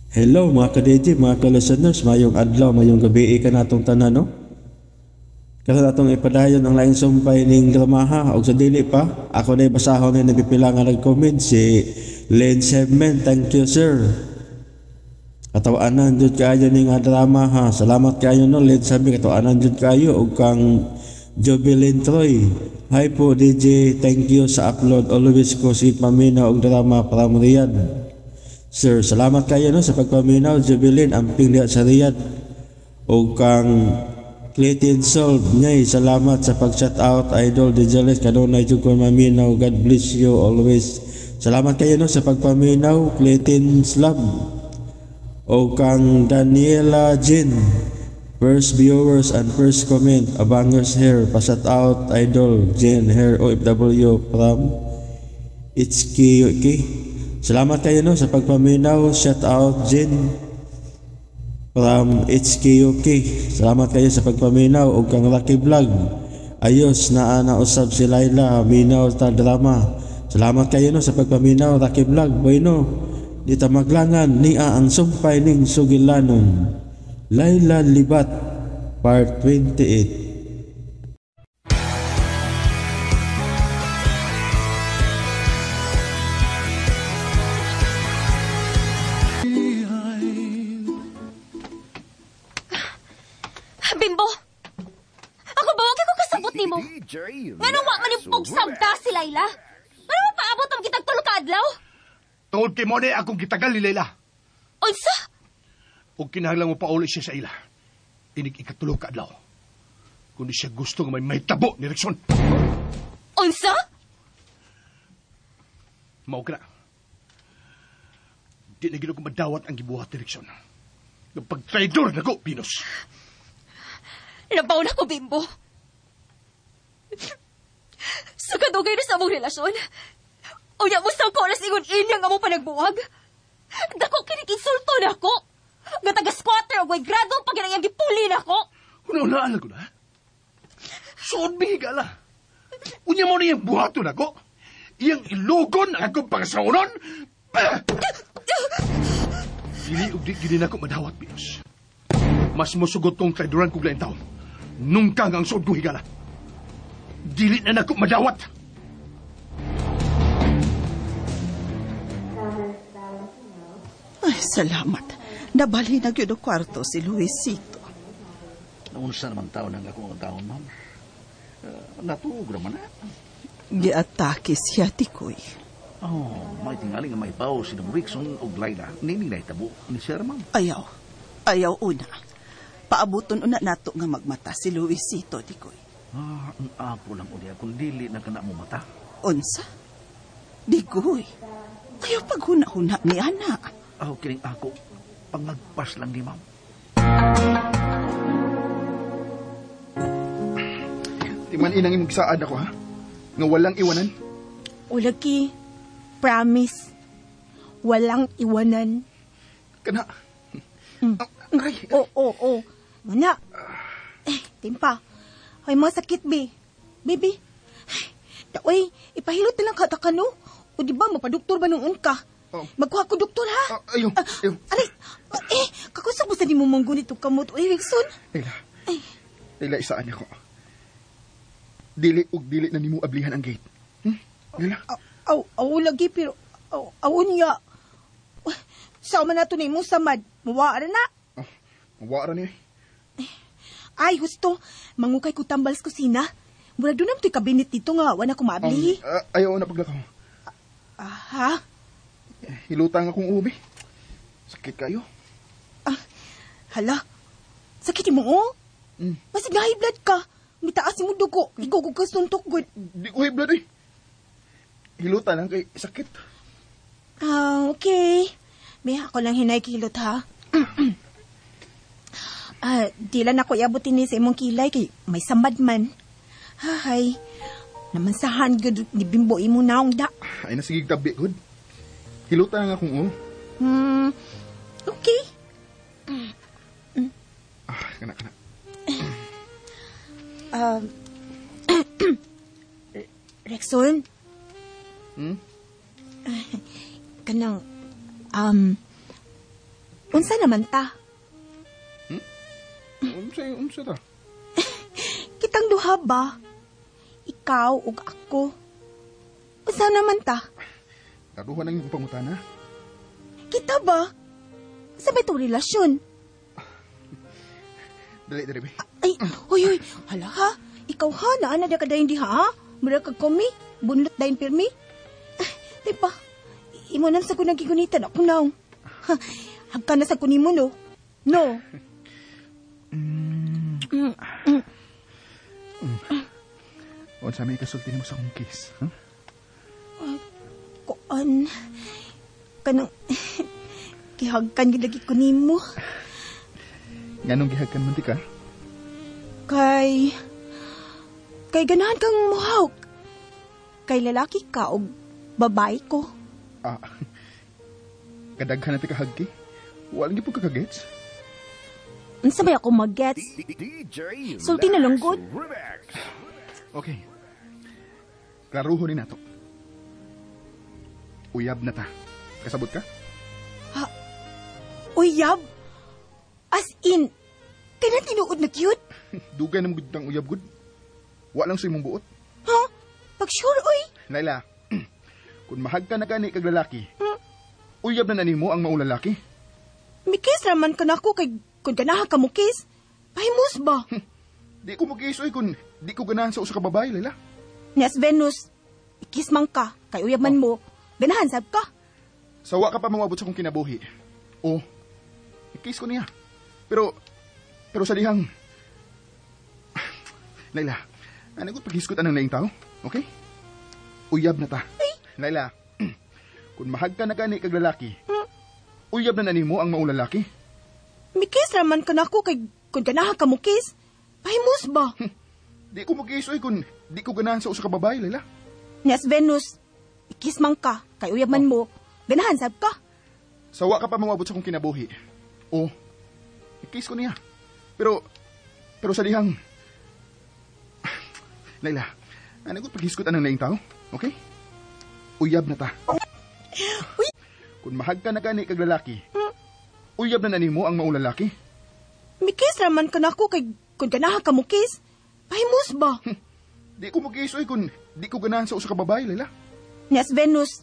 Hello mga ka-DJ, mga ka-listeners, mayong adlaw, mayong gabi ka natong tanan, no? Karon atong ipadayon ang laing sumpay ning dramaha og sa dili pa, ako na basahon na nagpipila nga nag-comment si Len Sebman. Thank you, sir. Katawanan jud kaayo ning nga drama ha. Salamat kaayo no Len Sebman, katawanan jud kaayo og kang Jubilin Troy. Hi po DJ, thank you sa upload. Always ko si paminaw og drama from Riyadh. Sir, salamat kayo no sa pagpaminaw, Jubilin, amping diha sa Riyadh. O kang Clayton Solve, nyay, salamat sa pag-shout out, Idol DJ Les, kanunay jud ko maminaw. God bless you always. Salamat kayo no sa pagpaminaw, Clayton Slab. O kang Daniela Jean, first viewers and first comment, abangers here, pa-shout out, Idol Jean here, OFW from HKUK. Salamat kayo no sa pagpaminaw. Shout out Jen from HKUK. Salamat kayo sa pagpaminaw og kang Rocky Vlog. Ayos naa na usab si Laila minaw ta drama. Salamat kayo no sa pagpaminaw, Rocky Vlog. Bueno, di ta maglangan nia ang sumpay ning sugilanon. Laila Libat Part 28. Bimbo! Ako ba, wag ko kasabot nimo? Ngano wa man yung pugsabta si Laila? Ngano mo paabot ang kitag tulo ka adlaw? Tungod kay mo ni akong gitagal ni Laila. Unsa? Ug kinahanglan mo pauli siya sa ila. Inig ikatulo ka adlaw. Kundi siya gusto nga may mahitabo ni Rickson. Unsa? Mao ka na. Di na gid ko madawat ang gibuhat ni Rickson. Nga pagtraidor nako, Venus. Labaw na ko, Bimbo. Sa kadugay na sa among relasyon, unya mo sa ko alas ingon inyang among panagbuwag. Dako kinig insulto na ako. Nga taga-squatter og way grado pag ginang gipuli na ako. Una-unaan ko na. Suod bihigala. Unya mo na iyang buhaton ako. Iyang ilugon ang akong pangasaunon. Dili og di gini na ako madawat, Venus. Mas musugot kong traidoran kong laing taon. Nungka nga ang suod kong higala. Dili na nako madawat. Ay, salamat. Nabali na gyud og kwarto si Luisito. Naunsa naman taon ang akong taon, ma'am. Natuog naman na. Giatake siya, Tikoy. Oh, may tingali nga may pao si Dong Rickson og Laila. Nini na itabo ni Sir, ma'am. Ayaw. Ayaw una. Paabuton una nato nga magmata si Luisito, Tikoy. Ah, ang ako lang unya kung dili na kana mo mata. Unsa? Digoy. Ayaw paghuna-huna ni ana. Aw, kining ako. Pangagpas lang ni ma'am. Timan inang imong gisaad ako ha. Nga walang iwanan. Ulagi, promise. Walang iwanan. Kana. Aray. Oo. Mana. Eh, timpa. Ay, masakit, be. Baby. Ay, daoy, ipahilot na lang kata ka, no? O di ba, mapaduktor ba noon ka? Oh. Magkuha ko doktor, ha? Ayaw, ayaw. Aray, eh, kakusap mo sa di mo manggunit og kamot. Uy, Rickson. Layla. Layla, isaan ako. Dili og dili na nimo ablihan ang gate. Layla. Aw, aw, lagi, pero, aw, aw niya. Sama na to ni mong samad. Mawara na. Oh, mawara niya. Ay, gusto. Mangukay ko tambal sa kusina. Mura doon naman to'y kabinet dito nga. Wala ko maabli. Ayaw na paglakaw. Aha. Hilutang akong ubi. Sakit kayo. Ah, hala. Sakit mo, oh. Masig na high blood ka. Mitaas mo dugo. Ikaw ko kasuntok, good. Di ko high blood, eh. Hilutan lang kay sakit. Ah, okay. May ako lang hinay kilot, ha? Ah, di lang ako iabutin ni sa imong kilay kay may samad man. Hay, namansahan gud ni Bimbo imo naong da. Ay nasigig tabi gud. Hilutan lang akong ulo. Okay. Ah, kana kana. Rexon? Kanang Unsa naman ta? Unsa unsa ta? Kitang duha ba? Ikaw ug ako. Unsa naman ta? Daruhan ang imong pangutana. Kita ba? Sa ba itong relasyon? Dali dali be. Ay, huy, huy. Hala ha? Ikaw ha? Naana da ka dayon diha ha? Mura kag komi? Bunlot dayon pirmi? Ah, di ba? Imo nang sa ko nagigunitan ako now. Ha, hagka na sa kunimo no? No. Unsa may kasulti nimo sa akong kiss? Huh? Kuan. Kanang gihagkan gyud lagi ko nimo. Nganong gihagkan man ti ka? Kay ganahan kang muhawk. Kay lalaki ka og babae ko. Ah. Kadaghan na ti kahagki. Wala gyud po ka kagets. Unsa may ako magets? Sulti na lang gud. Okay. Klaruhon ni nato. Uyab na ta. Kasabot ka? Uyab? As in, kana tinuod na cute? Dugay na mo gud tang uyab gud. Wa lang sa imong buot. Ha? Pag sure, oy. Laila, kung mahag ka na gani kag lalaki, uyab na nimo ang maong lalaki. Mikis raman ka nako kay kung ganahan ka mo kiss. Pahimus ba? Di ko mag-kiss oy kung di ko ganahan sa usa ka babae, Laila. Nes Venus, ikis man ka, kay uyab man mo. Ganahan sab ka. Sawa ka pa mawabot sa akong kinabuhi. O, i-kiss ko niya. Pero sa dihang... Laila, ano ko paghiskot anang laing tao? Okay? Uyab na ta. Ay! Laila, kung mahag ka na gani kag lalaki, uyab na nimo ang maong lalaki. Mikis raman ka nako kay kung ganahan ka mo kiss. Pahimus ba? Di ko mag-kiss oy kung di ko ganahan sa usa ka babae, Laila. Nes Venus, ikis man ka, kay uyab man mo. Ganahan sab ka. Sawa ka pa mawabot sa akong kinabuhi. O, i-kiss ko niya. Pero sa dihang... Laila, ano ko paghiskot anang laing tao? Okay? Uyab na ta. Uy! Kung mahag ka na gani kag lalaki, uyab na nimo ang maong lalaki. Mikis raman ka nako kay kung ganahan ka mo kiss. Pahimus ba? Di ko mag-kiss oy kung di ko ganahan sa usa ka babae, Laila. Nes Venus,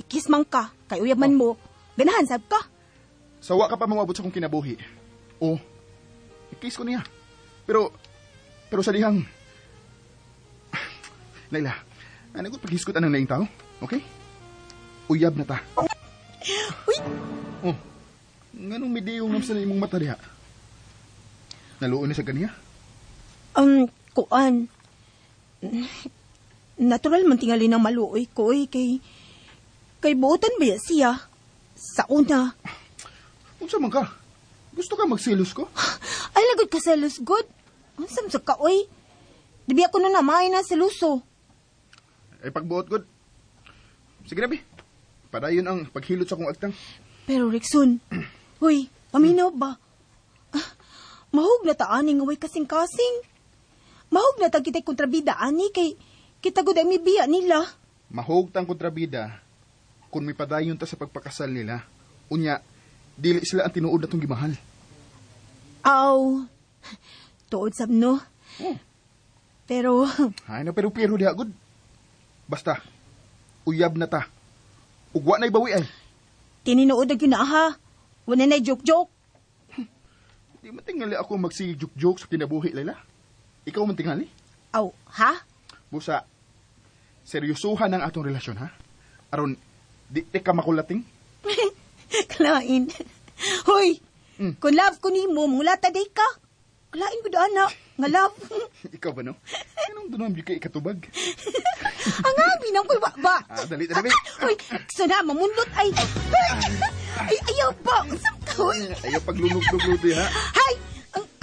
ikis man ka, kay uyab man mo. Ganahan sab ka. Sawa ka pa mawabot sa akong kinabuhi. O, i-kiss ko niya. Pero sa dihang... Laila, ano ko paghiskot anang laing tao? Okay? Uyab na ta. Uy! Oh, nganong midiyong nam sa imong mata diha? Naluon ni sa kaniya? Kuan. Natural man tingali ng maluoy ko, eh, kay buotan ba siya? Sa una. Unsa man ka? Gusto ka magselos ko? Ay, lagod ka selos, good. Unsa man sa ka, oy? Dibi ako na namay na seluso. Ay, pagbuot, good. Sige na, bi. Padayon ang paghilot sa akong agtang. Pero, Rickson, huy, paminaw ba? Ah, mahug na ta ani nga way kasing-kasing. Mahug na ta kita'y kontrabida ani kay kita gud ay mibiya nila. Mahug tang kontrabida kung may padayon ta sa pagpakasal nila. Unya, dili sila ang tinuod natong gimahal. Aw, tuod sab no. Oh. Pero... Ay na, pero diha, good. Basta, uyab na ta. Ugwa na'y bawi ay. Tininood na yun na, ha. Wala na'y joke-joke. Di man tingali ako magsige joke-joke sa kinabuhi, Laila. Ikaw man tingali. Aw, ha? Busa, seryosuhan ang atong relasyon, ha? Aron, di ka makulating. Kalain. Hoy, kung love ko ni mo, mangulata day ka. Kalain ko doon, na. Nga love. Ikaw ba, no? Anong doon ang kay ikatubag? Ang abi nang ko'y ba? Ah, dali, dali. Hoy, so na, mamundot ay. Ay, ayaw ba? Usap ka, hoy. Ayaw paglunok-lunok, ha? Hay!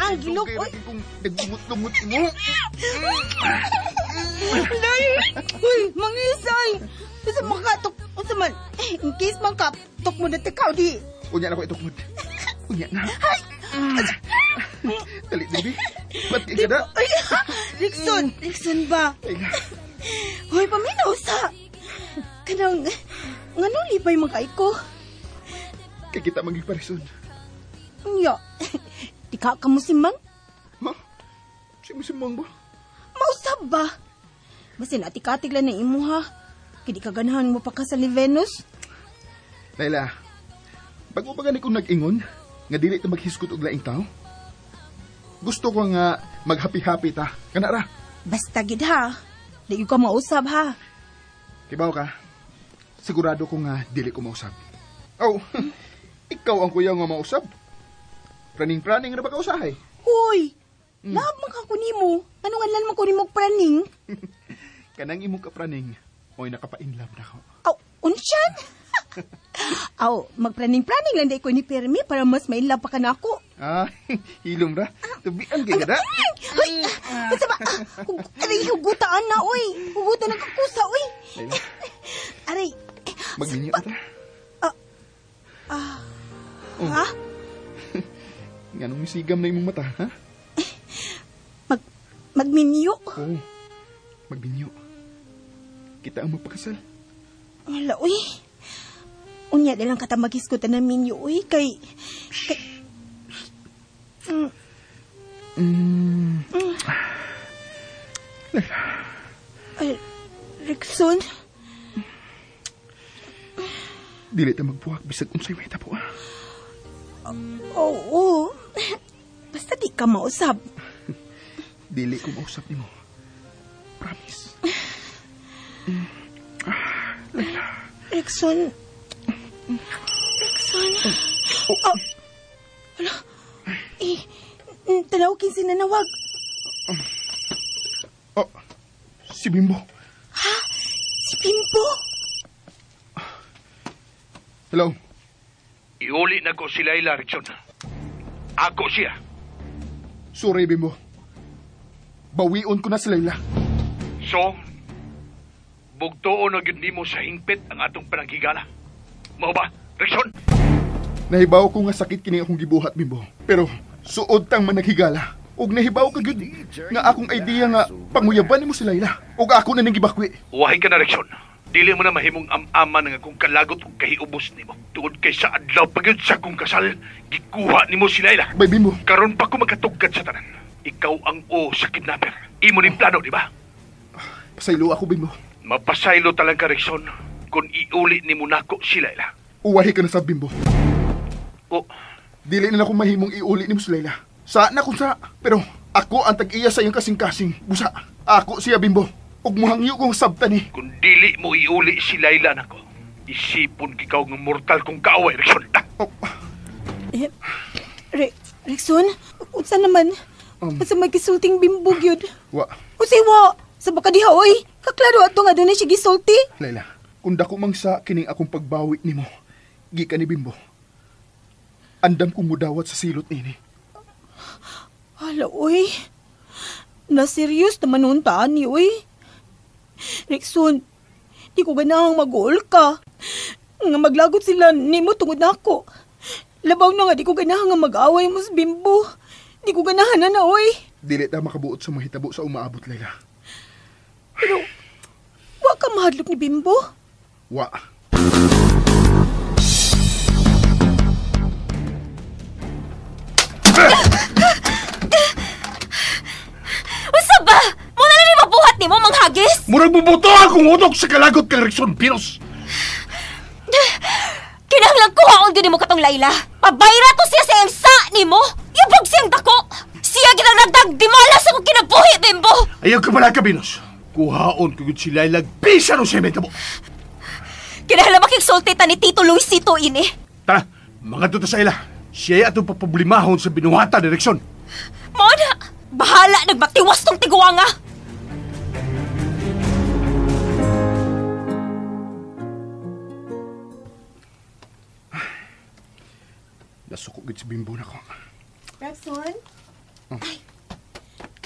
Ang gilok, oy. Kung naglungot-lungot mo. Day! Uy, mangisay! Usa makatok, usa man, in case man ka, tok mo na tikaw di. Unya na ko itukmod. Unya na. Ay! Dali, baby. Ba't ka na? Ay, Rickson, Rickson ba? Hoy, paminaw sa. Kanang, nganong lipay man kay ko? Kay kita maging parison. Unya, di ka mo si Mang? Ha? Si Mang ba? Mausab ba? Basin atik-atik lang na imo ha. Kaya di ka ganahan mo pakasal ni Venus. Laila, bago pa gani kong nag-ingon, nga dili ta maghisgot og laing tao? Gusto ko nga mag-happy-happy ta. Kana ra. Basta gid ha. Di ka mausab ha. Kibaw ka, sigurado ko nga dili ko mausab. Oh, ikaw ang kuya nga mausab. Praning-praning na ba ka usahay? Hoy! Laab man ka kunimo. Ano nga lang man kunimo praning? Kanang imong kapraning, oy nakapainlove na ko. Aw, unsyan? Aw, magpraning-praning lang di ko ni Permi para mas mainlove pa ka na ako. Ah, hilom ra. Tubian kay kada. Hoy, basta ba? Aray, hugutaan na, oy. Hugutan ang kakusa, oy. Aray. Magminyo ta. Ha? Nganong misigam na imong mata, ha? Magminyo? Oo. Magminyo. Kita ang magpakasal. Wala, uy. Unya na lang kata magiskutan ng minyo, uy. Kay... Ay, Rickson? Dili ta magbuwag bisag unsay mahitabo, ah. Oo. Basta di ka mausab. Dili ko mausap nimo. Promise. Rickson. Rickson. Oh. Ala. Eh, tanaw kin sinanawag. Oh, si Bimbo. Ha? Si Bimbo? Hello? Iuli na ko si Laila, Rickson. Ako siya. Sorry, Bimbo. Bawion ko na si Laila. So, bugtuon na gyud nimo sa hingpit ang atong panaghigala. Mao ba, Rickson? Nahibaw ko nga sakit kini akong gibuhat, Bimbo. Pero suod tang managhigala. Ug nahibaw ka gyud nga akong idea nga panguyaban nimo si Laila. Ug ako na ning gibakwi. Uwahi ka na, Rickson. Dili mo na mahimong am-ama ng akong kalagot ug kahiubos nimo. Tungod kay sa adlaw pa gyud sa akong kasal, gikuha nimo si Laila. Bay, Bimbo. Karon pa ko makatugkad sa tanan. Ikaw ang o sa kidnapper. Imo ning plano, di ba? Pasaylo ako, Bimbo. Mapasaylo talaga, Rickson, kung iuli nimo nako si Laila. Uwahi ka na sa Bimbo. O, dili na ako mahimong iuli nimo si Laila. Sa na kung sa, pero ako ang tag-iya sa iyang kasing-kasing. Busa, ako siya, Bimbo. Ug muhangyo kong sabta ni. Kung dili mo iuli si Laila nako, isipon kikaw ng mortal kong kaaway, Rickson. Oh. Rickson, unsa naman? Unsa may gisulting Bimbo gyud? Wa. Unsay wa? Sa baka diha, oy. Kaklaro ato nga doon na siya gisulti. Laila, kung dako mang sa kining akong pagbawi nimo, gikan ni Bimbo. Andam kong mudawat sa silot nini. Hala, oy. Na-serious naman noon taan ni, oy. Rickson, di ko ganahang mag-uol ka. Nga maglagot sila nimo tungod na ako. Labaw na nga di ko ganahan nga mag-away mo sa Bimbo. Di ko ganahan na, oy. Dili ta makabuot sa mahitabo sa umaabot, Laila. Pero, wa ka mahadlok ni Bimbo? Wa. Unsa ba? Muna na ni mabuhat nimo manghagis? Murag bubuto akong utok sa kalagot kang Rickson Pinos. Kinahanglan kuhaon gyud nimo katong Laila. Pabayra to siya sa iyang sa nimo. Yubog siyang dako. Siya gid ang nagdag dimala sa akong kinabuhi, Bimbo. Ayaw ka pala ka, Pinos. Kuhaon ko gyud si Laila bisa no siya metabo. Kinahanglan makigsulti ta ni Tito Luisito ini. Tara, mga tuta sa ila. Siya atong paproblemahon sa binuhatan ni Rickson. Mao na, bahala nagmatiwas tong tiguanga. Nasuko gid si Bimbo nako. Rickson? Oh. Ay,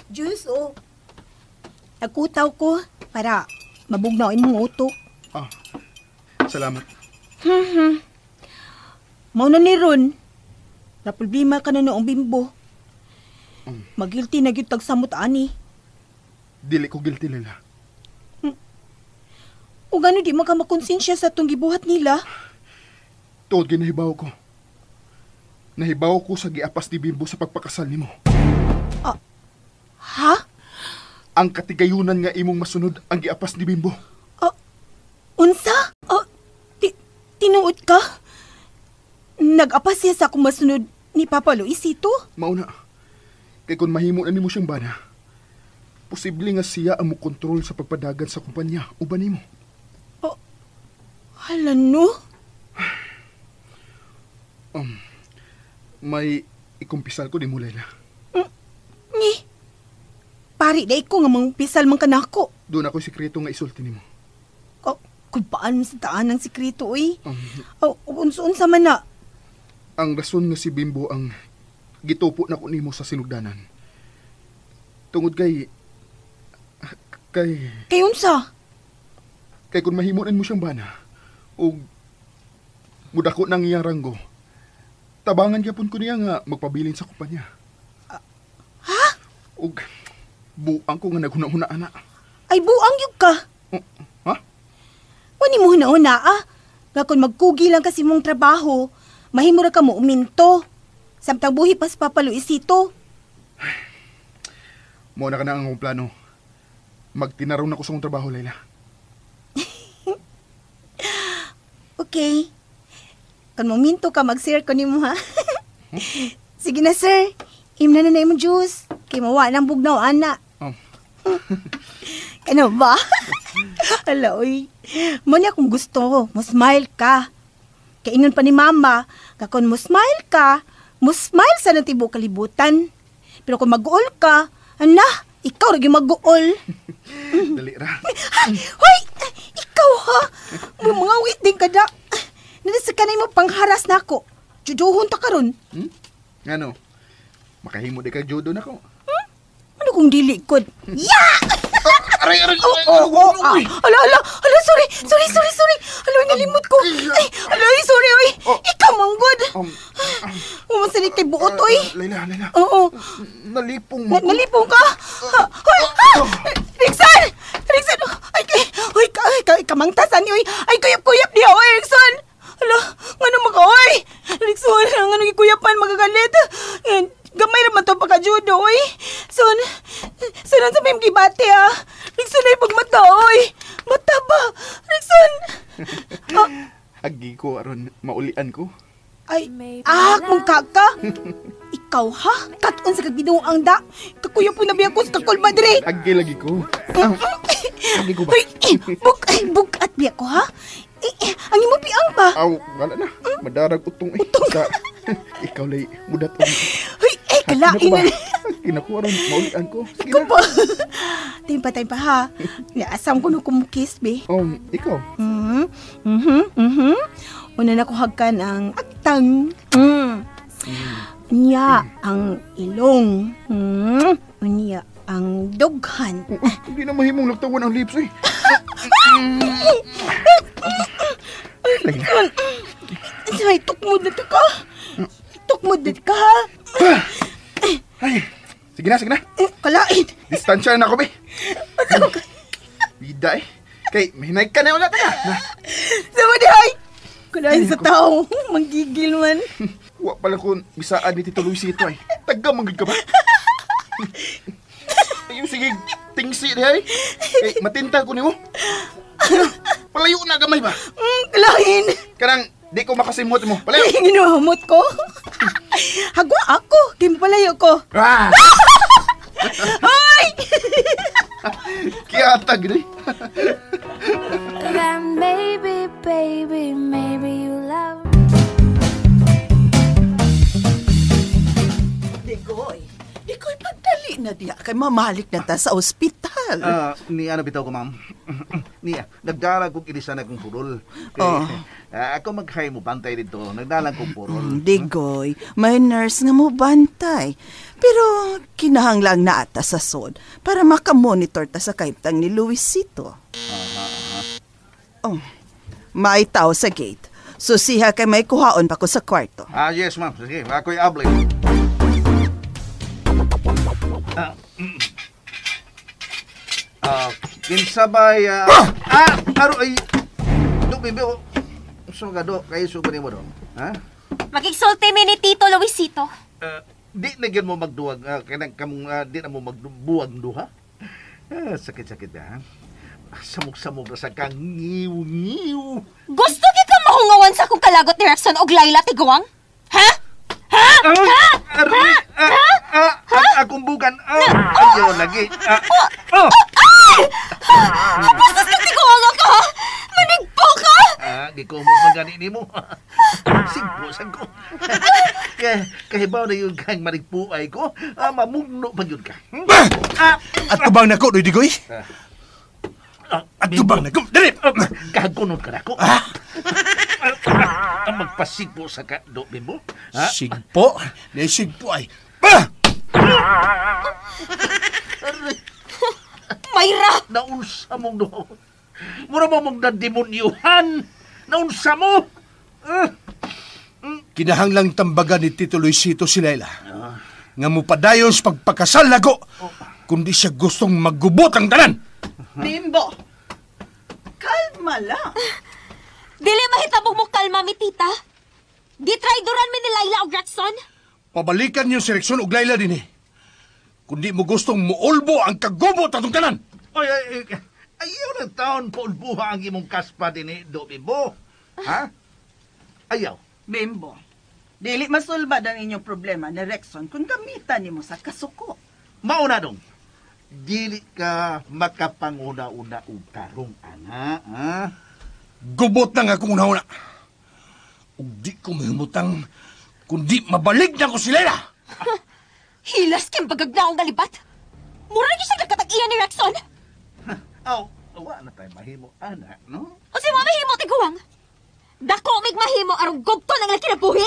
juice, oh. Nagkutaw ko para mabugnaw imong utok. Ah, salamat. Mao na ni Ron. Na problema ka na noong Bimbo. Magilty na gyud tagsamot ani. Dili ko guilty, Laila. O gano di man ka makonsensya sa atong gibuhat nila? Tuod ginahibaw ko. Nahibaw ko sa giapas ni Bimbo sa pagpakasal nimo. Ha? Ang katigayunan nga imong masunod ang giapas ni Bimbo. Unsa? Tinuod ka? Nag-apas siya sa akong masunod ni Papa Luisito? Mauna. Kay kung mahimo na nimo siyang bana, posible nga siya ang mokontrol sa pagpadagan sa kumpanya uban nimo. Hala no? May ikumpisal ko nimo, Laila. Ni? Pari day ko nga mangpisal man kanako. Doon ako sikreto nga isulti nimo. Kung paano sa taan ng sikreto, oy. Unsa-unsa man na. Ang rason nga si Bimbo ang gitupo na ko nimo sa sinugdanan. Tungod kay kay Kay unsa? Kay kung mahimo na mo siyang bana ug mudako nang iyang ranggo, tabangan gyapon ko niya nga magpabilin sa kumpanya. Ha? Ug buang ko nga naghuna-huna ana. Ay, buang yug ka. Ha? Wani mo huna-huna ah. Nga kung magkugi lang kasi mong trabaho, mahimo ra ka mo uminto. Samtang buhi pas Papa Luisito. Mo na ka na ang akong plano. Magtinarong na ko sa akong trabaho, Laila. Okay. Kung mominto ka, mag-share ko nimo ha. Sige na, sir. Imna na na imong juice. Kay mawa ng bugnaw, ana. Oh. Ano ba? Hala, oy. Mo niya kung gusto, mo smile ka. Kaingon pa ni mama, ka kung mo smile ka, mo smile sa nang tibuok kalibutan. Pero kung mag-uol ka, ana, ikaw ra gyud mag-uol. Dali ra. Hoy! Ikaw ha! Mga wait din ka da. Nasa ka na mo pangharas na ako. Juduhon ta karon. Ano? Makahimo di ka judo na ko. Ano kung dili ko? Ya! Aray, aray, aray, Oh, oh, ah. Ala, ala, ala, sorry, sorry, sorry, sorry. Ala, nalimot ko. Ay, ala, ay, sorry, ay. Ikaw, manggod. Umasalit kay buot, oy. Laila, Laila. Oo. Nalipong mo. Nalipong ka? Ha, hoy, ha! Rickson! Rickson! Ay, ay, ay, ay, kamangtasan, oy. Ay, kuyap-kuyap niya, oy, Rickson! Ala, ngano maka, oy? Rickson, ngano gikuyapan, magagalit. Gamay naman to pagka-judo, oy. Son, son, sa may gibate, ah. Rickson, ay pagmata, oy. Mata ba? Rickson! Agi ko, aron, maulian ko. Ay, mong kaka. Ikaw, ha? Katon sa kagbinuang da. Kakuya po na biya ko sa kakulba, dire. Agi lagi ko. Agi ko ba? Ay, bukat biya ko, ha? Ang imo piang ba? Aw, wala na. Madarag utong, eh. Utong? Sa, ikaw lay, mudat. Hoy, kalain na. Kinakuha ron, maulian ko. Sige na. Time pa, ha? Naasam ko nung kumukis, be. Ikaw? Una na ko hagkan ang agtang. Unya ang ilong. Unya ang dughan. Hindi na mahimong lagtawan ang lips, eh. Laila. Ay, tukmod na ka. Tukmod na ka, ha? Ay, sige na, sige na. Kalain. Distansya na ako, be. Bida, eh. Kay, mahinay ka na wala ka. Sama di, ay. Kalain sa tao. Manggigil man. Wa pala kung bisaan ni Tito Luisito, ay. Taga, manggig ka ba? Ayun, sige, tingsi di, ay. Kay, matinta ko nimo. Palayo na gamay ba? Kalain. Kanang, di ko makasimot mo. Palayo. Ay, ginuhamot ko. Hagwa ako. Di mo palayo ko. Ah! Ay! Kiyatag ni. That maybe, baby, maybe you love. Digoy, Digoy, pagdali na diya kay mamalik na ta sa ospital. Ni ano bitaw ko, ma'am? Niya, nagdalag kong ilisan akong purol. Kay, Oh. Ako maghay mo bantay dito. Nagdalag kong purol. Digoy, may nurse nga mo bantay. Pero kinahanglang na ata sa sod para makamonitor ta sa kahimtang ni Luisito. Oh, may tao sa gate. Susiha kay may kuhaon pa ko sa kwarto. Ah, yes, ma'am. Sige, ako'y abli. Kinsabay, aro ay, do, bibi, oh. So, ka, do, kayo suko ni mo, do. Ha? Magigsulti mi ni Tito Luisito. Di na gyud mo magduwag kanang kamong di na mo magbuwag duha. Sakit-sakit ba? Samog-samog na sa kang ngiw-ngiw. Gusto gyud ka mahungawan sa akong kalagot ni Rexon og Laila, Tiguang? Ha? Ha? Ha? Aray! Akong bugan. Ayaw lagi. Ay! Bastos ka, Tiguang ako! Manigpo ka! Gikumot man gani nimo. Sigpo sad ko. Kahibaw na yun kang manigpuay ko. Mamugno pa yun ka. At tubang na ko, Digoy. At tubang na ko. Dali! Kahagunod ka na ko. Ang magpasigpo sa ka, do, Bimbo. Sigpo? Di sigpo ay. Mayra! Naunsa mong do. Mura mo mong nademonyuhan. Naunsa mo! Kinahanglang tambagan ni Tito Luisito si Laila. Nga mupadayon sa pagpakasal lago, kundi siya gustong maggubot ang tanan. Bimbo, kalma lang. Dili mahitabog mo kalma mi, tita. Gitraydoran mi ni Laila og Rexon. Pabalikan niyo si Rexon og Laila din eh. Kundi mo gustong muulbo ang kagubot atong tanan. Ay, ay, ayaw ng taon paulbuha ang imong kaspa din eh, do, Bimbo. Ha? Ayaw. Bimbo, dili masulbad ang inyong problema ni Rexon kung gamitan nimo sa kasuko. Mauna dong. Dili ka makapanguna-una og tarong, ana, ha? Gubot na nga akong una-una. Ug di ko mahimutang kundi mabalik na ko si Laila. Hilas kang bagagnaong nalibat. Mura gyud siya nagkatag-iya ni Rexon. Aw, wa na tayo mahimo, ana, no? O si mo mahimo, Tiguang? Dako mig mahimo aron gubton ang kinabuhi.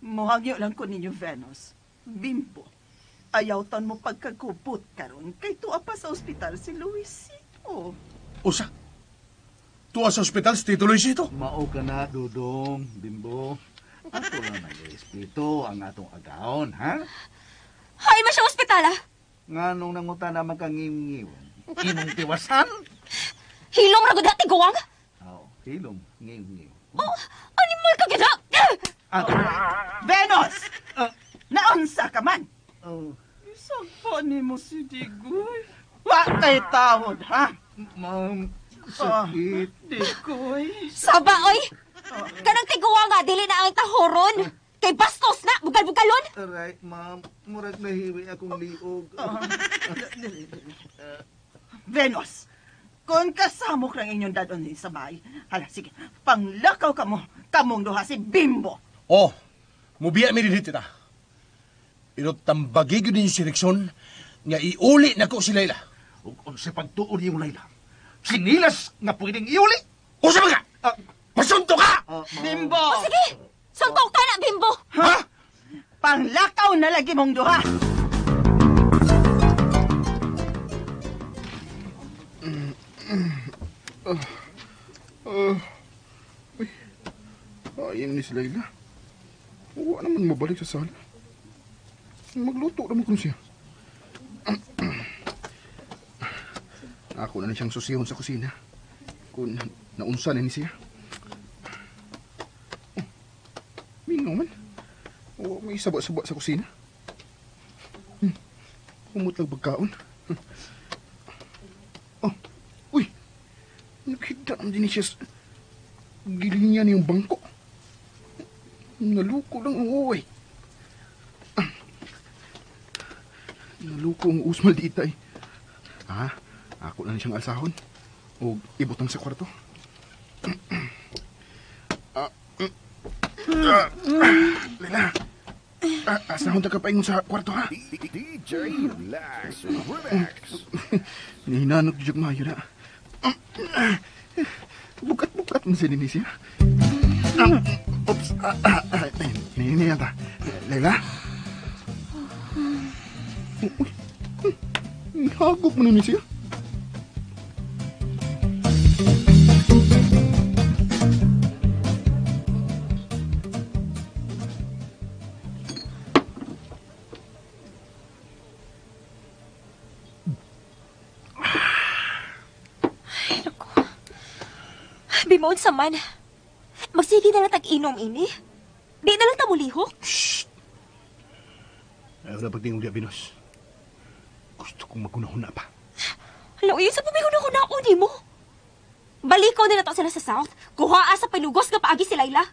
Muhagyo lang ko ninyo, Venus. Bimbo, ayaw tan mo pagkagubot karon kay tuwa pa sa ospital si Luisito. Usa? Tuwa sa ospital si Tito Luisito? Mao ka na, Dudong, Bimbo. Ato lang nag-respeto ang atong agahon, ha? Hay man siya ospital, ah? Nga nung nanguta naman kang ngiw-ngiw, imong tiwasan? Hilom ra gud ha, Tiguang? Oo, hilom, ngiw-ngiw. Oh, animal ka gid ha! Venus! Naunsa ka man? Oh. Isagpa nimo si Digoy. Wa kay tawod, ha? Ma'am, sakit. Digoy. Saba, oy! Kanang Tiguang nga, dili na ang tahoron. Kay bastos na, bugal-bugalon. Aray, ma'am, murag nahiwi akong liog. Venus, kung kasamok lang inyong dadon sa bahay, hala, sige, panglakaw ka mo, kamong duha si Bimbo. Oh, mubiya mi din tita. Pero tambagi gyud ninyo si Rexon nga iuli na ko si Laila. Ug unsa pagtuon niyong Laila? Sinilas nga pwedeng iuli? Usa ba ka? Pasunto ka! Bimbo! O sige, suntok ka na, Bimbo! Ha? Panglakaw na lagi mong duha! Uy, ayun ni si Laila. Huwag naman mabalik sa sala. Magluto naman kung siya. Ako na ni siyang susihon sa kusina. Kung naunsa na ni siya. Oh, mingaw man. O, may saba-saba sa kusina. Humot lang pagkaon. Oh, uy. Nakita naman din siya. Giling niya niyong bangko. Naluko lang ang uwi. Naluko ang usmal dita eh. Ah, ako na siyang alsahon. O ibutang sa kwarto. Lila, asahon ta ka paingon sa kwarto ha? DJ Relax Remix. Nihinanok jud mayo na. Bukat-bukat man siya ni siya. Oops. Nihinayan ta. Layla? Uy, hagop mo na ni siya. Ay, naku. Bimoon sa man. Magsige na lang tag-inom ini. Di na lang ta mulihok. Shh! Ayaw na pagtingog diya, Venus. Gusto kong magunahuna pa. Hala, uy, sa pamihuna-huna ko ni mo. Baliko na nato sila sa South. Kuhaa sa panugos nga paagi si Layla.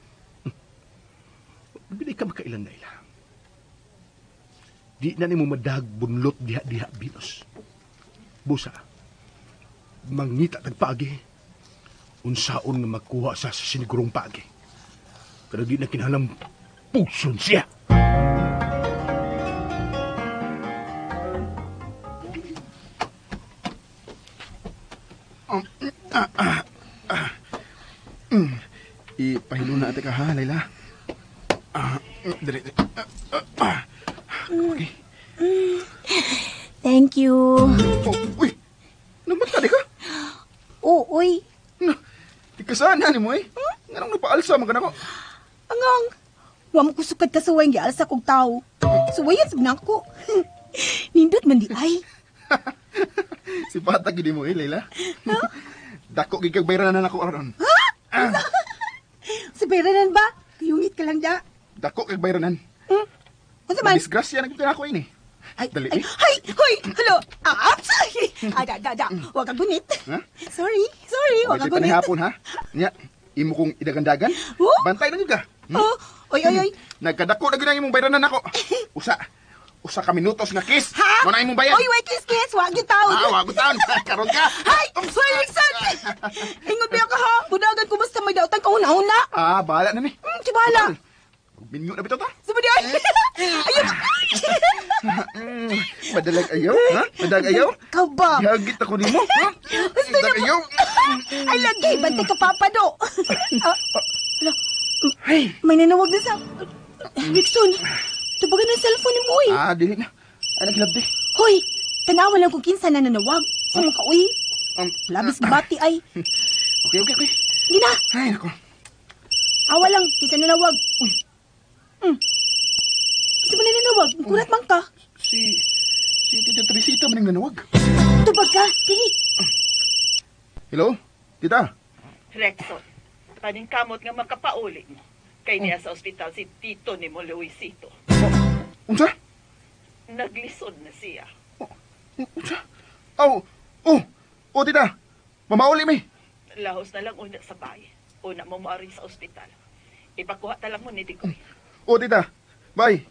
Bili ka makailan, Layla. Di na nimo madag bunlot diha-diha, Venus. Busa, mangita tagpaagi. Unsaon nga makuha sa sinigurong paagi. Pero di na kinahanglang pugson siya. Ipahilo na ate ka ha, Layla. Dali, dali. Okay. Thank you. Oh, uy! Nagmata di ka? Oo, uy. Di ka sana ni mo eh. Nganong napaalsa man ka na ko? Angang, wa mo kusukad ka suway nga alsa kog tao. Suwayan sa nako. Nindot man di ay. Si Pata gid mo eh, Layla. Huh? Dako gid kag bayranan ako aron. Ha? Sa bayranan ba? Kayungit ka lang da. Dako kag bayranan. Hmm? Unsa man? Disgrasya na gid ako ini. Ay, dali. Ay, ay, hoy, hello. Ah, sorry. Ah, da. Wa ka gunit. Ha? Sorry, sorry, wa ka gunit. Hapon ha. Nya, imo kong idagandagan. Oh? Bantay na gyud ka. Hmm? Oh, oy, oy, oy. Nagkadako na gyud ang imong bayranan nako. Usa ka minutos nga kiss. Ha? Mo na imong bayad. Oy, way kiss kiss, wa gyud taon. Ah, wa gyud taon. Karon ka. Hay, hoy, Rickson. Ingon biya ka ha. Budagan ko basta may dautan ka una-una. Ah, bahala na ni. Si bahala. Minyo na bitaw ta. Sabadi ay. Ayaw. Madalag ayaw, ha? Madalag ayaw? Ikaw ba? Gihagit ako nimo, ha? Madalag ayaw. Ay lagi, bantay ka papa do. Ay, may nanawag na sa Rickson. Tubagan ang cellphone mo, eh. Ah, dili na. Ay, naghilabdi. Hoy, tanawa lang kung kinsa na nanawag. Sa mga ka, uy. Labis bati ay. Okay. Gina. Ay, nako. Awa lang, kinsa nanawag. Uy. Kinsa ba nanawag? Kurat man ka. Si Tita Teresita man ang nanawag. Tubag ka, dili. Hello, Tita? Rexon, paningkamot nga makapauli mo. Kay niya sa ospital si Tito ni mo Luisito. Unsa? Naglisod na siya. Unsa? Oh, tita. Mamauli mi. Lahos na lang una sa bahay. Una mo maari sa ospital. Ipakuha ta lang mo ni Digoy. Oh, tita. Bye.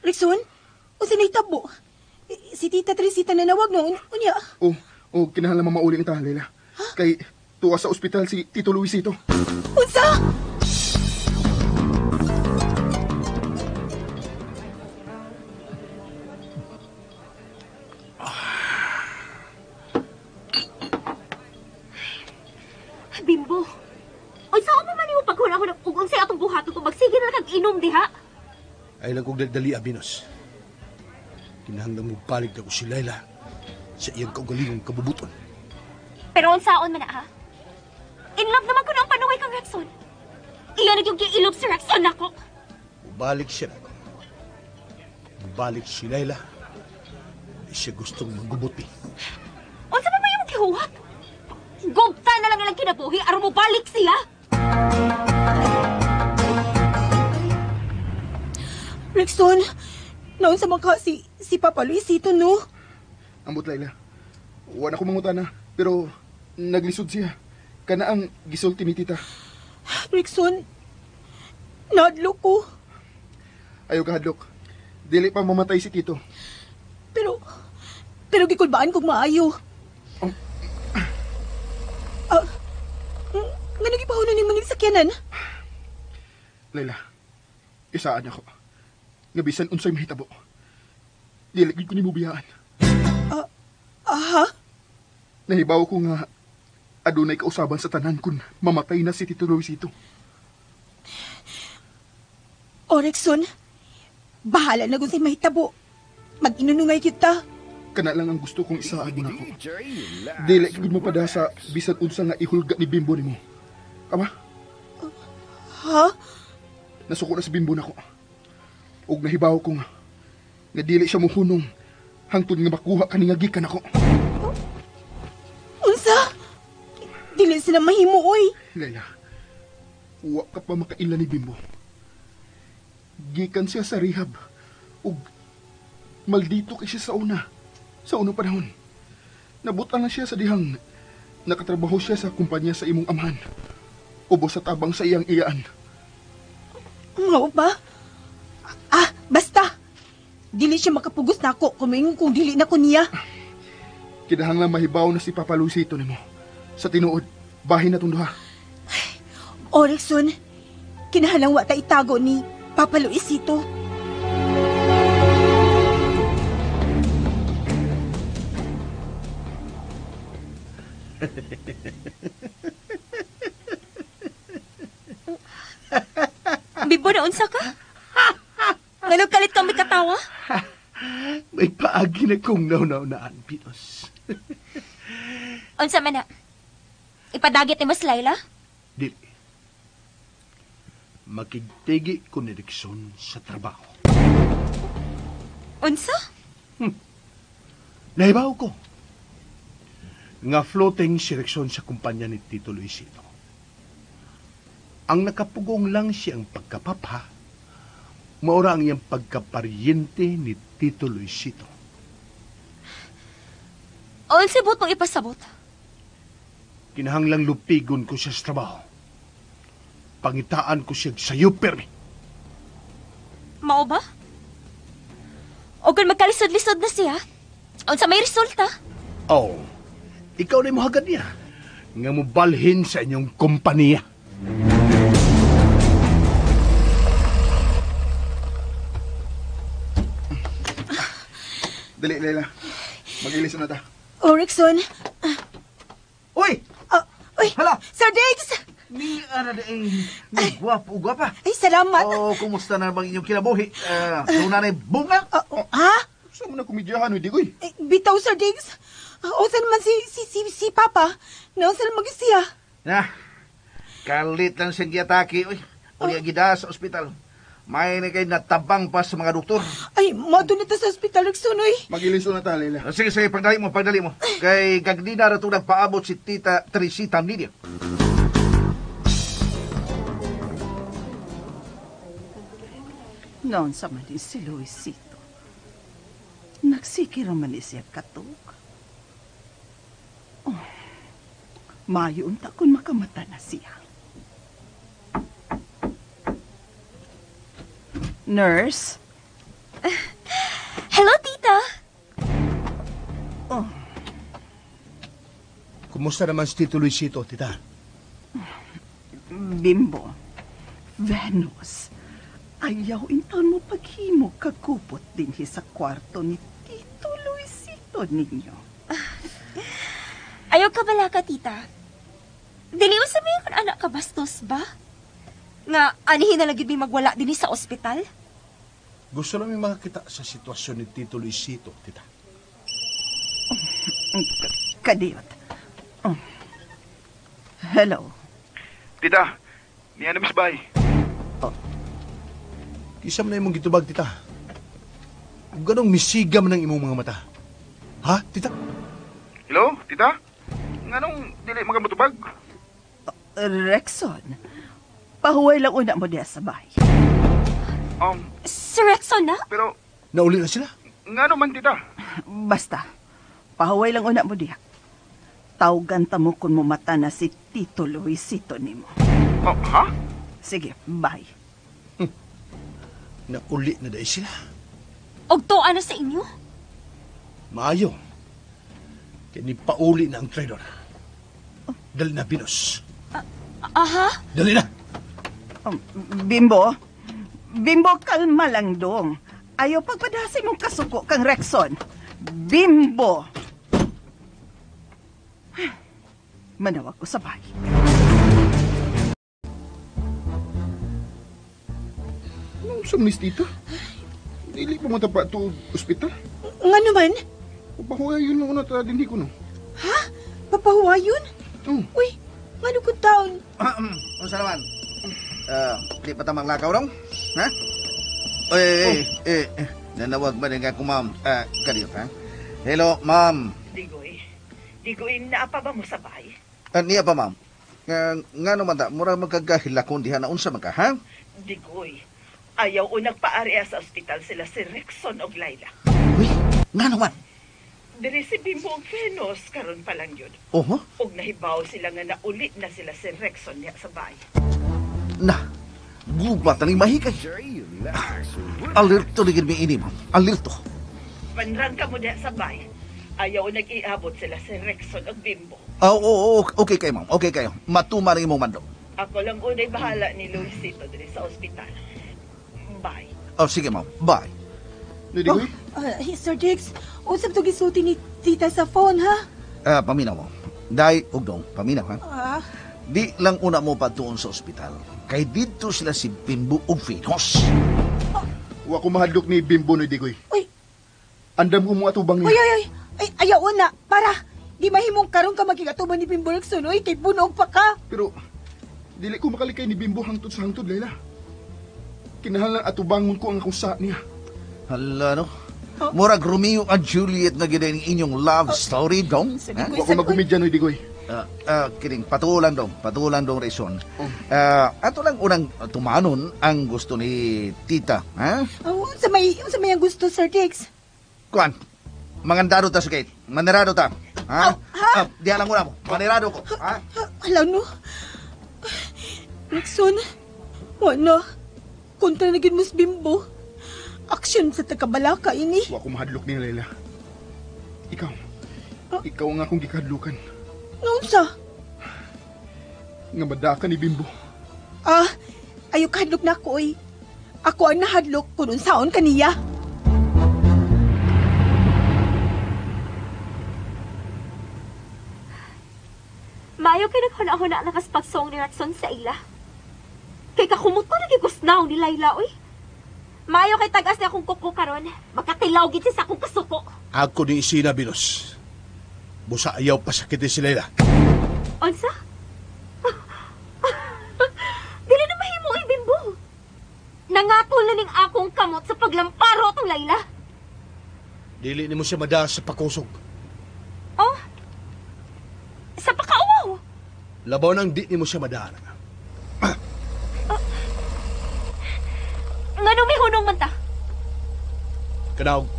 Rickson, unsa na itabo? Si Tita Teresita nanawag no. Unya. Oh, kinahanglan mamauli ni ta, Layla. Huh? Kay tuwa sa ospital si Tito Luisito. Unsa? Bimbo. Oy, saan mo man nimo paghuna-huna ug unsay atong buhaton kung magsige na kag inom diha? Ay lang kog dali, Abinos. Kinahanglan mo balik na ko si Layla sa iyang kaugalingong kabubuton. Pero unsaon man na ha? In love naman ko na ang panuway kang Rexon. Iya na yung giilob si Rexon nako. Balik siya nako. Balik si Layla. Di siya gustong maggubuti. Unsa pa ba yung gihuwat? Gubta na lang nilang kinabuhi aron mo balik siya. Rexon, naunsa man ka si Papa Luisito no? Ambot, Layla. Wala ko mangutana, pero naglisod siya. Kana ang gisulti ni Tita. Rexon, nadlok ko. Ayaw ka hadlok. Dili pa mamatay si Tito. Pero gikulbaan kog maayo. Nga nagipahunan ni manig sakyanan? Layla, isaan ako. Nga bisan unsay mahitabo. Dili gid ko nimo biyaan. Aha? Nahibaw ko nga adunay kausaban sa tanan kun mamatay na si Tito Luisito. O, Rexon, bahala na kung sa'y mahitabo. Mag-inunungay kita. Kana lang ang gusto kong isaad mo nako. Dili gid mo pada sa bisan unsa nga ihulga ni Bimbo nimo. Kama? Ha? Nasuko na si Bimbo nako. Og nahibaw ko nga dili siya mohunong hangtod nga makuha kani nga gikan nako. Unsa? Dili sila mahimo, oy. Layla, Wa ka pa makaila ni Bimbo. Gikan siya sa rehab. Ug maldito kay siya sa una. Sa unang panahon. Nabutan na siya sa dihang nakatrabaho siya sa kumpanya sa imong amahan. Ubos sa tabang sa iyang iyaan. Mao ba? Ah, basta. Dili siya makapugos nako kung maingon kung dili na ko niya. Kinahanglan mahibaw na si Papa Luisito nimo. Sa tinuod, bahin na tong duha. O, Rexon, kinahanglan wa ta itago ni Papa Luisito. Bibo na unsa ka? Nganong kalit kami katawa? May paagi na kong nauna-unaan, Pinos. Unsa man na? Ipadagit ni Mas Laila? Dili. Makigtigi ko ni Rexon sa trabaho. Unsa? Nahibaw ko nga floating si Rexon sa kumpanya ni Tito Luisito. Ang nakapugong lang siya ang pagkapapa, maura ang iyang pagkaparyente ni Tito Luisito. Unsa buot mong ipasabot? Kinahanglang lupigon ko siya sa trabaho. Pangitaan ko siya sayo permi. Mao ba? O kung magkalisod-lisod na siya, unsa may resulta? Oh, ikaw na yung muhagad niya. Nga mubalhin sa inyong kompanya. Dali, Laila. Mag-ilis na ta. O, Rexon. Uy! Uy! Hala! Sir Diggs! Ni ana di ni gwapo gwapa. Ay, salamat. Oh, kumusta na bang inyong kinabuhi? Doon na bunga? Ha? Saan mo na kumidyahan, uy, Digoy? Eh, bitaw, Sir Diggs. O, saan naman si Papa? Naon saan naman siya? Na, kalit lang siyang giatake, uy. Uli ang gida sa ospital. May na kay natabang pa sa mga doktor. Ay, mato na ta sa ospital, Rexon, uy. Mag-ilis na ta, Laila. Sige, sige, pagdali mo, pagdali mo. Kay gagnina ra itong nagpaabot si Tita Teresita Nidia. Noon sa man si Luisito. Nagsikira man siya katog. Oh, mayo unta kung makamata na siya. Nurse? Hello, Tita. Oh. Kumusta naman si Tito Luisito, Tita? Bimbo, Venus, ayaw intaon mo paghimo kagkupot dinhi sa kwarto ni Tito Luisito ninyo. Ayaw ka bala ka, Tita. Dili mo sabihin kung anak ka bastos ba? Nga, anihin na lang yun may magwala din sa ospital? Gusto namin makakita sa sitwasyon ni Tito Luisito, Tita. Kadiyot. Oh. Hello. Tita, niya na Miss Bay. Oh. Kisa man na imong gitubag, Tita. Kung ganong misiga man ang imong mga mata. Ha, Tita? Hello, Tita? Nganong dili magamutubag? Rexon, pahuway lang una mo diya sa bahay. Si Rexon na? Pero... Nauli na sila? Ngano man, Tita? Basta, pahuway lang una mo diya. Tawgan ta mo kung mumata na si Tito Luisito nimo. Oh, ha? Sige, bye. Nauli na dahil sila. Og to ano sa inyo? Maayo. Kaya ni pauli na ang traidor. Dali na, Venus. Aha? Dali na! Bimbo, Bimbo, kalma lang dong. Ayaw pagpadasi mong kasuko kang Rexon. Bimbo! Manawag ko sa bahay. Anong sumnis, Tita? Dili pa mo pa ito ospital. Nga naman? Papahuwayon mo na ta din ko, no? Ha? Papahuwayon? Oh. Uy, nga ko taon? Unsa naman? Di pa tamang lakaw rong? Ha? Oy, oh. Nanawag ba din ako, ma'am? Kadiyot, ha? Hello, ma'am. Digoy, Digoy, naapa ba mo sa bahay? Niya pa, ma'am. Nga naman ta, mura magkagahilakon diha na unsa man ka, ha? Digoy, ayaw o nagpaarea sa ospital sila si Rexon og Laila. Uy, nga naman? Diri si Bimbo og Venus, karon pa lang yun. Oho? Og nahibaw sila nga nauli na sila si Rexon niya sa bahay. Na, gubat na ni mahikay. Alerto ni gid mi ini, ma'am. Alerto. Panrang ka mo diha sa bahay. Ayaw nag-iabot sila si Rexon og Bimbo. Oh, okay kayo, ma'am. Okay kayo. Matuma rin imong mando. Ako lang unay bahala ni Luisito diri sa ospital. Bye. Oh, sige, ma'am. Bye. Digoy? Sir Diggs, usap to gisulti ni tita sa phone, ha? Paminaw mo. Dai, ugdong, paminaw, ha? Di lang una mo patuon sa ospital. Kay dito sila si Bimbo ug Venus. Wa ko mahadlok ni Bimbo no, Digoy. Uy! Andam ko mo atubang niya. Uy, uy, uy! Ay, ayaw na! Para! Di mahimong karon ka magigatuban ni Bimbo Rexon, uy! Kay bunog pa ka! Pero, dili ko makalikay ni Bimbo hangtod sa hangtod, Layla. Kinahanglan atubangon ko ang akong sa niya. Hala, no? Murag Romeo and Juliet na gid ang inyong love story, dong. Ha? Wa ko magkomedya, no, Digoy. Kining, patulan dong. Patulan dong, Rexon. Ato lang unang tumanon ang gusto ni tita, ha? Unsa may ang gusto, Sir Diggs? Kuan, mangandado ta sa gate. Manirado ta. Ha? Ha? Diya lang una mo. Manirado ko. Ha? Hala, no? Rexon, wala. Kontra na gid mo sa Bimbo. Aksyon sa tagkabalaka, ini. Wa ko mahadlok ni Layla. Ikaw. Ikaw ang akong gikahadlukan. Naunsa? Nga madaka ni Bimbo. Ayaw kahadlok na ako, oy. Ako ang nahadlok kung unsaon kaniya. Mayo kay naghuna-huna na kaspagsong ni Rexon sa ila. Kay kakumot ko nagigusnaw ni Layla, oy. Mayo kay tagas ni akong kuko karon. Magkatilaw gid siya sa akong kasuko. Ako ni Isina, Venus. Busa ayaw pasakiti si Layla. Unsa? Dili na mahimo, oy, Bimbo. Nangatol na ning akong kamot sa paglamparo atong Layla. Dili nimo siya mada sa pakusog. Oh? Sa pakauwaw? Labaw nang di nimo siya madara. Nganong may hunong man ta? Kanaog.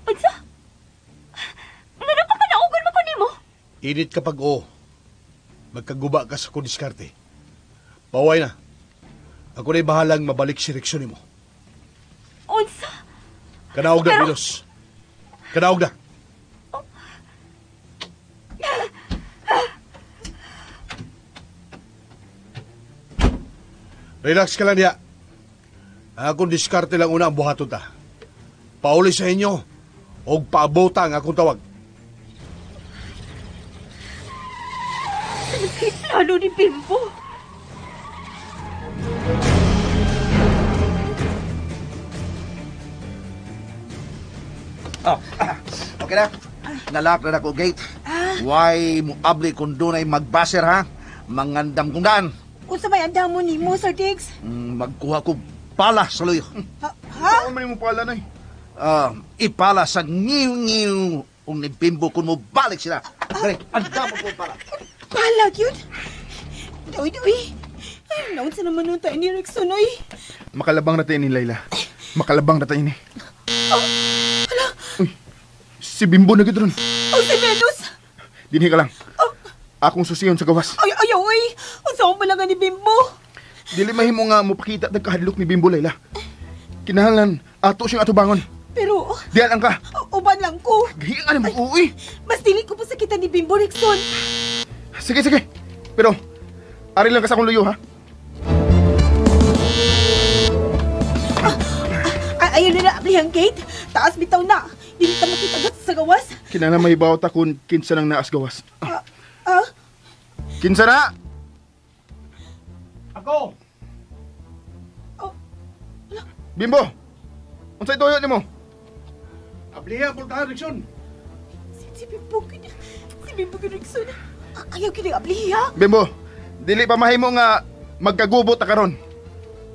Unsa? Ngano pa kanaugon mo ko nimo? Init kapag o. Magkaguba ka sa kudiskarte. Paway na. Ako na'y bahalang mabalik si Rexon nimo. Unsa? Kanaog na, Venus. Kanaog na. Oh. Relax ka lang niya. Akong diskarte lang una ang buhaton ta. Pauli sa inyo og paabota ang akong tawag. Plano ni Bimbo. Oh, okay na. Nalak na ako gate. Why mo abli kung dunay magbaser, ha? Mangandam kong daan. Unsa may andam mo nimo, Sir Diggs? Magkuha ko pala sa luyo. Ha? Saan man mo pala, nay? Ipala sa ngiw-ngiw. Kung ni Bimbo kung mo balik sila. Dali, andam mo pala. Pala, yun? Dawi, dawi. Ay, naunsa naman nun tayo ni Rexon, oy. Makalabang na tayo ni Layla. Makalabang na tayo ni. Oh, hala. Uy, si Bimbo na gid ron. Oh, si Venus. Dinhi ka lang. Oh. Akong susiyon sa gawas. Ay, ayaw, oy. Unsa mo pala nga ni Bimbo? Dili mahimo nga mopakita nagkahadlok ni Bimbo, Layla. Kinahanglan ato siyang atubangon. Pero diyan lang ka. Uban lang ko. Gahian ka mo, uy. Mas dili ko pa sakita ni Bimbo, Rexon. Sige, sige. Pero ari lang ka sa akong luyo, ha? Ayaw na naabli ang gate. Taas bitaw na. Dili ta makitagat sa gawas. Kinahanglan mahibaw ta kung kinsa nang naas gawas. Kinsa na? Ako! Oh. Bimbo! Unsay tuyo nimo? Abliha, pultahan, Rexon. Si Bimbo, si Bimbo, Rexon. Ayaw kini abliha. Bimbo, dili pa mahimo nga magkagubot ta karon.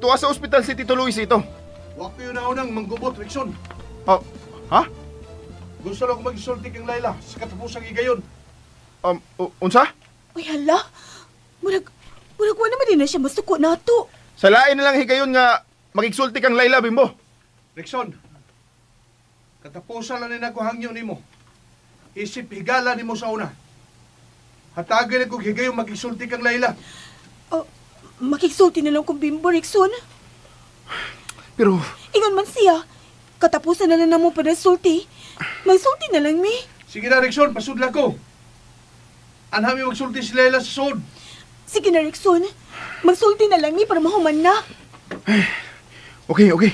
Tuwa sa ospital si Tito Luisito. Wa ko yun na unang manggubot, Rexon. Oh, ha? Gusto lang ko magsulti kang Layla sa katapusang higayon. Unsa? Uy, hala. Murag wala naman din na siya masuko na to. Sa lain na lang higayon nga magigsulti kang Layla, Bimbo. Rickson, katapusan lang ni nako hangyo nimo. Isip higala nimo sa una. Hatagin na kong higayon magigsulti kang Layla. Oh, makigsulti na lang kong Bimbo, Rickson. Pero... Ingon man siya, katapusan na lang na mo pa sulti. Magsulti na lang mi. Sige na, Rickson, pasudla ko. Anhami magsulti si Layla sa sod. Sige na, Rickson. Magsulti na lang mi para mahuman na. Okay, okay.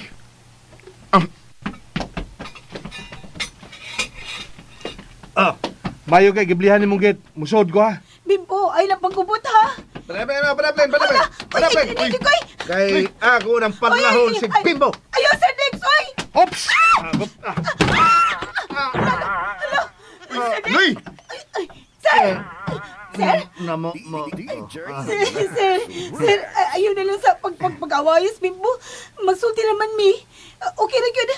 Mayo kay giblihan ni mong gate. Musod ko ha. Bimbo, ay lang pagkubot ha. Panapleng. Kay ako ng panlahon si Bimbo. Ayaw, Sir Dex, oy! Ops! Hala! Luy! Sir! Sir? Namo mo. Sir, ayaw na lang sa pagpag-awayos, Bimbo. Magsulti naman, mi. Okay na yun.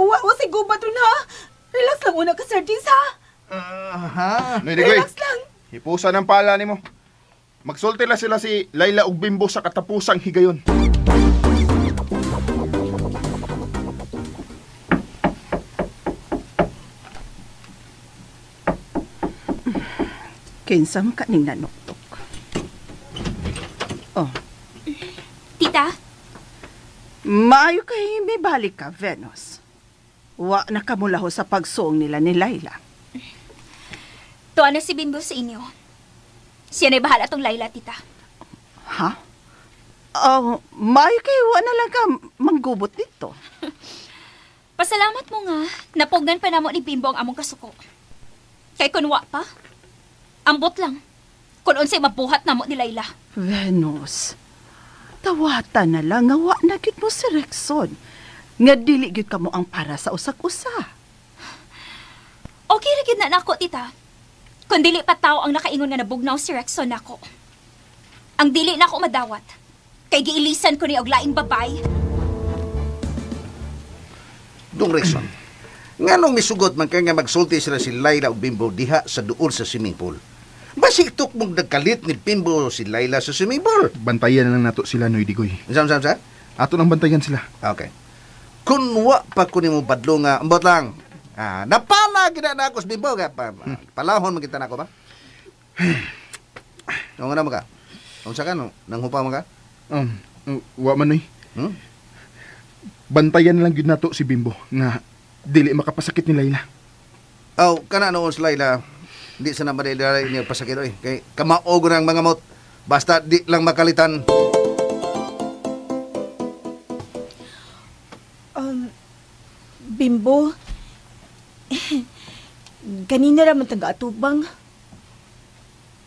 Wa si gubat ron, ha? Relax lang una ka, Sir Dex, ha? Ha? Relax lang. Hipusan ang pala nimo. Magsulti na sila si Layla ug Bimbo sa katapusang higayon. Kinsa man ka ning nanuktok? Oh. Tita? Maayo kay may balik ka, Venus. Wa na kamulaho sa pagsuong nila ni Layla. Tuwa na si Bimbo sa inyo. Siya na'y bahala tong Layla, tita. Ha? Oh, maayo kay wa na lang ka manggubot dito. Pasalamat mo nga, napugnan pa namo ni Bimbo ang among kasuko. Kay kunwa pa, ambot lang. Kung unsay mabuhat namo ni Layla. Venus, tawata na lang nga wa na gyud mo si Rexon. Nga dili gyud kamo ang para sa usag-usa. Okay ra gyud na nako, tita. Kung dili pa tao ang nakaingon nga nabugnaw si Rexon nako. Ang dili nako madawat. Kay giilisan ko ni og laing babay. Dong Rexon, nganong misugot man kay nga magsulti sila si Layla ug Bimbo diha sa duol sa swimming pool? Basig tuk mong nagkalit ni Bimbo si Layla sa swimming pool. Bantayan na lang nato sila, Noy Digoy. Sam? Ato nang bantayan sila. Okay. Kun wa pa ko nimo badlo nga, ambot lang. Ah, napala gid na ako sa Bimbo ka. Palahon man kita nako ba? Nung ano ka? Unsa ka no? Nanghupa man ka? Wa man, Noy. Bantayan lang gyud nato si Bimbo nga dili makapasakit ni Layla. Aw, kana noon si Layla. Di sana madali niya pasakit oy. Kay kamaog nang mga mot. Basta di lang makalitan. Bimbo, ganina raman taga-atubang.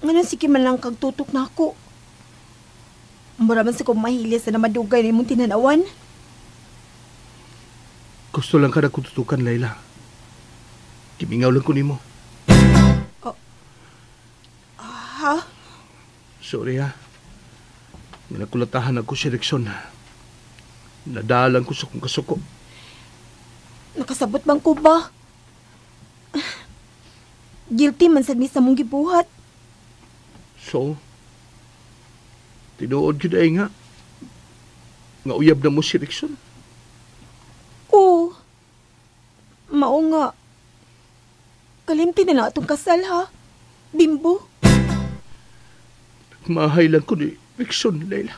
Ngayon sige man lang kag tutok na ako. Mura man sa kong mahili sa namadugay na imong tinanawan. Gusto lang ka na kututukan, Layla. Kimingaw lang ko nimo. Oh. Ha? Sorry ha. Nakulatahan ako si Rexon. Nadalang ko sa kong kasuko. Nakasabot bang ko ba? Guilty man sad mi sa mong gibuhat. So, tinuod yun ay nga. Nga uyab na mo si Rexon. Oo. Mao nga. Kalimti na lang atong kasal ha, Bimbo. Nagmahay lang ko ni Rexon, Layla.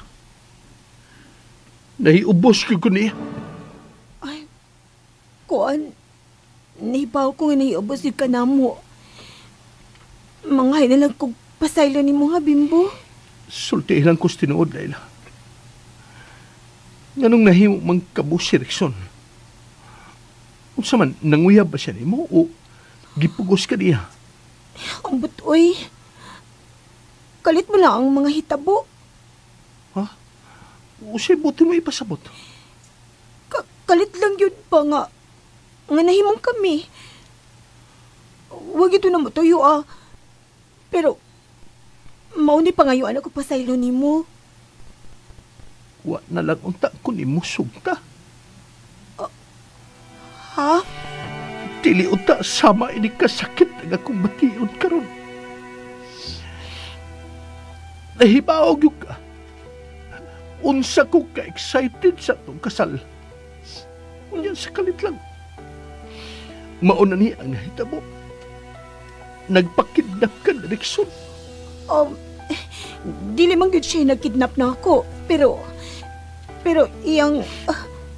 Nahiubos ko niya. Ay, kuan, nahibaw ko nga nahiubos yun ka na mo. Manghay na lang kong pasaylo ni mo ha, Bimbo. Sultihin lang ko sa tinuod, Layla. Nganong nahimo mang kabo si Rexon? Unsa man, nanguyab ba siya nimo o gipugos ka niya? Ambot, oy. Kalit mo lang ang mga hitabo. Ha? O siya, buti mo ipasabot. Kalit lang yun pa nga. Nga nahimong kami. Huwag ito na matuyo, ah. Pero, mauni pa ngayon ako pasaylo nimo. Wa na lang unta ko nimo sugta. Ha? Dili unta sama ini kasakit ang akong bation karon. Nahibaog yun ka. Unsa ko ka-excited sa itong kasal. Unya sa kalit lang. Mauna ni ang nahitabo. Nagpakidnap ka na Rickson. Dili man gyud siya nagkidnap na ako. Pero iyang...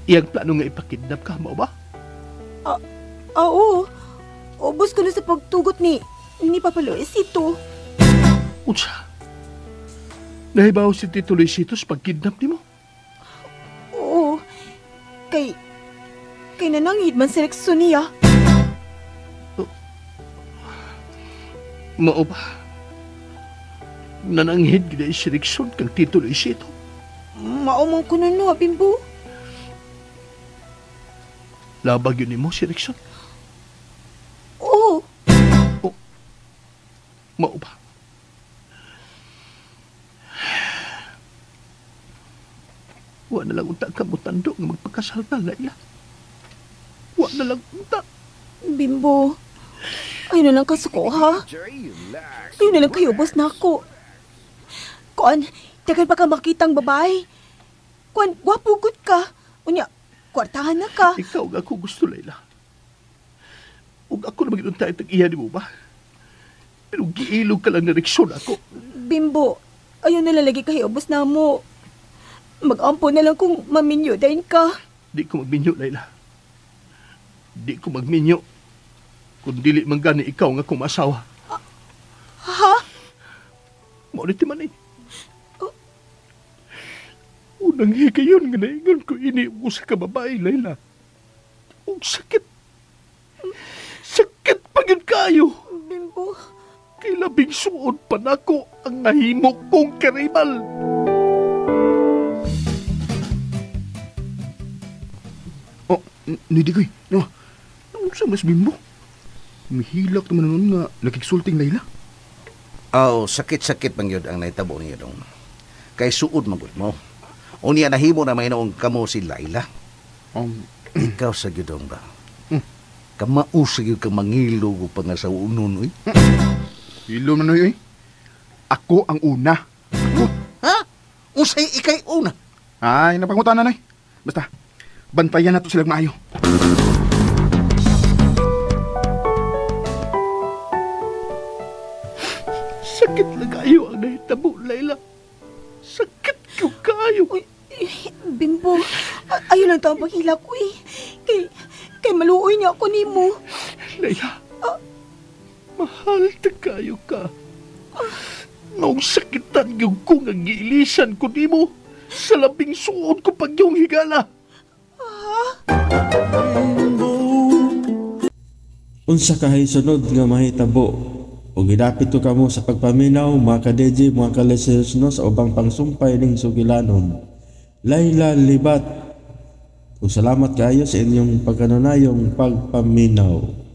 Iyang plano nga ipakidnap ka, mao ba? Oo. Ubos ko na sa pagtugot ni Papa Luisito. Unsa? Nahibaw si Tito Luisito sa pagkidnap nimo? Oo. Kay nanangid man si Rickson niya. Oh. Mao ba? Nananghid gid si Rickson kang Tito Luisito. Mao man kuno no, Bimbo. Labag yun nimo si Rickson? Oo. Oh. Mao ba? Wa na lang unta ka mutando nga magpakasal ta, Laila. Wa na lang unta. Bimbo, ayun na lang kasuko, ha? Ayun na lang kayo, boss na ako. Kuan, tagal pa ka makitang babae. Kuan, gwapo gud ka. Unya, kwartahan na ka. Ikaw nga ako gusto, Laila. Ug ako na maging-unta itag iya ni mo ba? Pero giilog ka lang na reaksyon ako. Bimbo, ayun na lang lagi kayo, boss na mo. Mag-ampo na lang kung maminyo din ka. Di ko magminyo, Laila. Di ko magminyo. Kung dili man gani ikaw nga akong asawa. Ha? Maulit man eh. Unang higayon nga naingon ko ini usa ka babae, Laila. Ug sakit. Sakit pa gyud kayo. Bimbo. Kay labing suod pa nako ang nahimo kong karibal. Oh, Nidigoy, no. Unsa mas Bimbo? Mihilak naman nun nga nakigsulting Laila. Oh, sakit-sakit man yun ang nahitabo niyo dong. Kay suod magud mo. Unya nahimo na may noong kamo si Laila. Ikaw sa gyudong ba? Kamao sa gyud ka mangilog o pangasawa nun, uy. Hilo man uy. Ako ang una. Ako. Ha? Unsay ikay una? Ay, napangutan na, noy. Basta, bantayan na to silang maayo. Sakit lang kayo ang nahitabo, Laila. Sakit ko kayo. Uy, Bimbo, ayaw lang ito ang paghila ko eh. Kay maluoy niya ako nimo. Laila, mahal ta kayo ka. Noong sakitan yung kong ang giilisan ko nimo sa labing suod ko pag yung higala. Unsa kahay sunod nga mahitabo o gidapit ko kamo sa pagpaminaw mga ka-DJ, mga ka-listeners no, sa ubang pangsumpay ning sugilanon. Laila Libat. Ug salamat kaayo sa inyong pagkanunayong pagpaminaw.